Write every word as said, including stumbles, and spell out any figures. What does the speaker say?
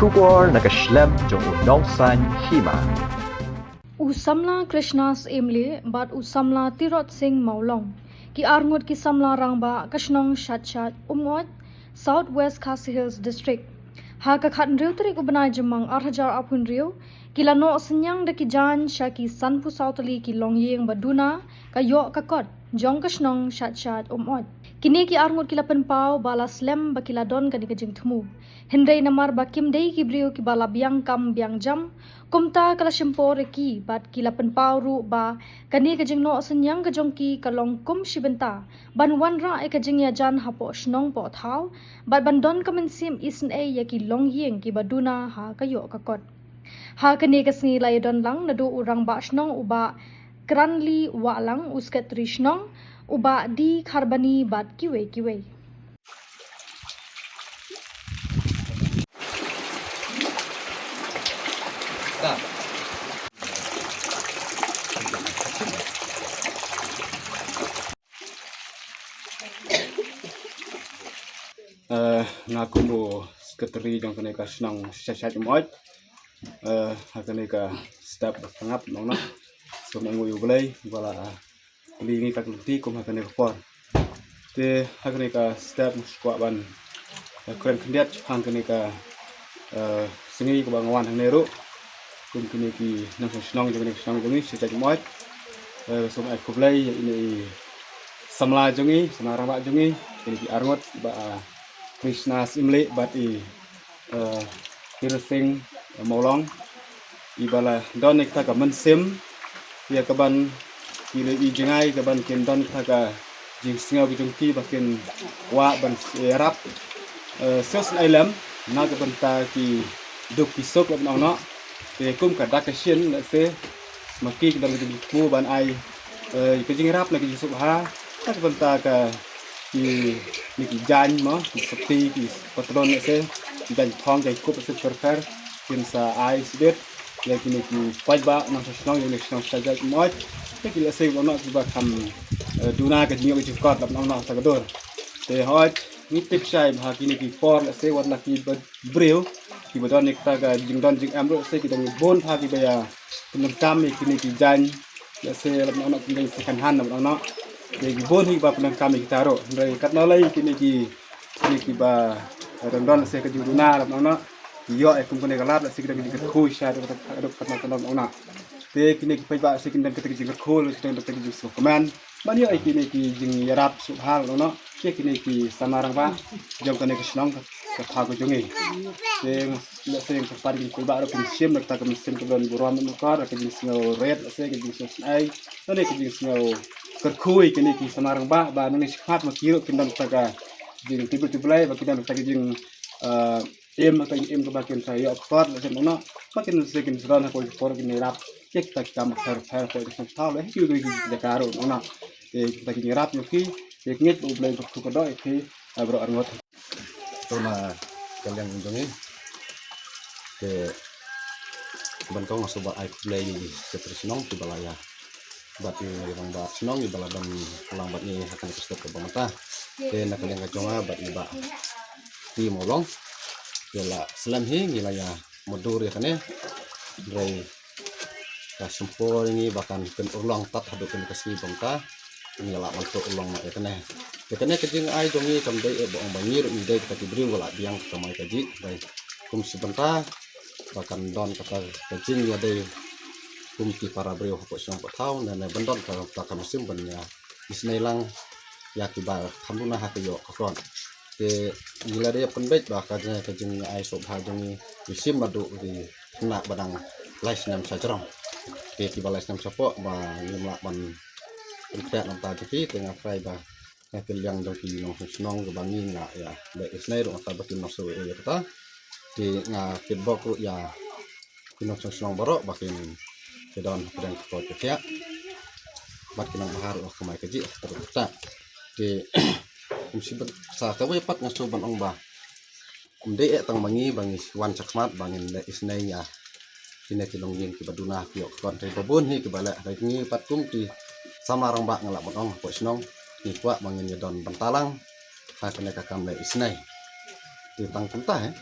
Khubor na ka shlem jong u nongsan hima. U samla Krishna Syiemlieh bad u samla Tirot Singh Mawlong, ki arngut ki samla rangbah ka shnong Shatshat Umoit, South West Khasi Hills District, ha ka khathynriew tarik u bnai Jymmang ar hajar arphew hynriew, ki la noh synñiang da ki jaiñ sha ki sanphew saw tylli ki longïing ba duna ka ïoh ka kot jong ka shnong Shatshat Umoit. Kine ki arngut ki la pynpaw ba la slem ba ki la don kane ka jingthmu, hynrei namar ba kim dei ki briew kiba la biang kam biang jam, kumta ka la shim por ïa ki bad ki la pynpaw ruh ba kane ka jingnoh synñiang ka jong ki ka long kum shi bynta ban wanrah ïa ka jingïajan hapoh shnong poh thaw bad ban don ka mynsiem isynei ïa ki longïing kiba duna ha ka ïoh ka kot. Ha kane ka sngi la ïadon lang naduh u rangbah shnong u Bah Kranli Wahlang, u sekretari shnong u Bah D Kharbani bad kiwei kiwei. Eh, nga kum u sekretari jong kane ka shnong Shatshat Umoit. Eh, ha kane ka step ba tangap nong na. So nang u Blei ba la plie ngi ka lynti kum ha kane ka por. Te ha kane ka step ngi kwah ban, eh, kren khyndiat shaphang kane ka, eh, sngi kaba nga wan hangne ruh. Kum kine ki nongshong shnong jong kane ka shnong jong ngi Shatshat Umoit. Eh, so ai khublei ïa ine i samla jong ngi, samla rangbah jong ngi, kine ki arngut Bah, ah, Krishna Syiemlieh bad i, eh, Tirot Singh, eh, Mawlong. Iba la don ïa kata ka mynsiem ïa kaban ki la i jngai kaban kin don kata ka jingsngew ka jong ki ba kin kwah ban ïarap, eh, sngewsynei lem na ka bynta ki duk ki suk la ban ong noh. Te kum ka dak ka shin lehse ma ki ki don ka jingthmu ban ai, eh, ka jingïarap na ka jingsuk ha na ka bynta ka ki, ni ki jaiñ mo, ki sopti, ki patlon lehse, ki jaiñ thong, ki kup lehse pher pher, kin sa ai sbit ïa kine ki paidbah nongshong shnong jong kane ka shnong Shatshat Umoit. Te ki lehse ba noh kiba kham, eh, duna ka jingïoh ka jingkot la ban ong noh ta ka dur. Te hooid ngi tip shai ba ha kine ki por lehse wat la ki ba briew kiba don ïa kata ka jingdon jingem ruh lehse ki dang bun bha kiba ïa pyndonkam ïa kine ki jaiñ, lehse la ban ong noh ki jaiñ second hand la ban ong noh. Te ki bun hi kiba pyndonkam ïa kita ruh. Hynrei katno lei kine ki, kine kiba, eh, don don lehse ka jingduna la ban ong noh, ki ïoh ïa kum kane ka lad lehse ki don ka jingkyrkhu sha ruh katno katno la ban ong noh. Te kine ki paidbah lehse ki don kata ka jingkyrkhu, lehse ki don kata ka jingsngewkmen ban ïoh ïa kine ki jingïarap sngewbha la ban ong noh ïa kine ki samla rangbah jong kane ka shnong ka thaw ka jong ngi. Te lehse ïa kata ki paidbah ruh kin shim da kata ka mynsiem kaba don burom na ka, da ka jingsngew rit lehse ka jingsngew sngew, lane ka jingsngew kyrkhu ïa kine ki samla rangbah ba nangne shakhmat ma ki ruh kin don kata ka jingtip tip Blei ba kin don kata ka jing, eh, im, kata ka jingim kaba kin sa ïoh kyrpad lehse ma noh ba kin lehse kin sa don ha kawei ka por kin ïarap ïa kata ki kam pher pher ha kawei ka shnong thaw lane ha kiwei kiwei ki jaka ruh ma noh. Te kata ki jingïarap ïa ki, te ngeit ba U Blei un kyrkhu kyrdoh ïa ki, eh, baroh arngut. To na ka liang jong ngi te ban kong nga sngewbha ai khublei ïa i secretary shnong kiba la ïa bad i rangbah shnong iba la ban lang bad ngi ha kane ka step kaba mynta. Te na ka liang ka jong nga bad i Bah T Mawlong te la slem hi ngi la ïa mutdur ïa kane. Hynrei ka shim por ïa ngi ba kan pynurlong tad haduh kane ka sngi ba mynta. Ngi la lah ban pynurlong noh ïa kane. Te kane ka jingai jong ngi kam dei eh ba ong ba ngi ruh ngi dei kita ki briew ba la biang ka kamai kajih. Hynrei kum shi bynta ba kan don kata ka jingïadei kum ki para briew hapoh shnong hapoh thaw, ne ne ban don kata ka mynsiem ban ïa isynei lang ïa kiba kham duna ha ka ïoh ka kot. Te ngi la dei pynbeit ba ka jing, ka jingai sngewbha jong ngi, ngi shim haduh ki khynnah ba dang lai snem sha jrong. Te kiba lai snem shapoh ba ngim lah ban pynkhreh na ka bynta jong ki, te nga trai ba na ka liang jong ki nongshong shnong kiba ngi nga ïa leh isynei ruh nga trai ba kim nang shu ïa kata. Te nga kitbok ruh ïa ki nongshong shnong baroh ba kin, ki don hapdeng ka kot ka khiah bad ki nang bha ruh ha ka kamai kajih ha ka ruh kata. Te kum shi bynta sa kawei pat nga shu ban ong ba ym dei eh tang ba ngi ba ngi wan shakhmat ba ngin leh isynei ïa kine ki longïing kiba duna ki ïoh ka kot, hynrei ba bun hi kiba leh. Hynrei ngi pat kum ki samla rangbah nga lah ban ong hapoh shnong ngi kwah ba ngin ïa don bynta lang ha kane ka kam leh isynei. Te tang kumta eh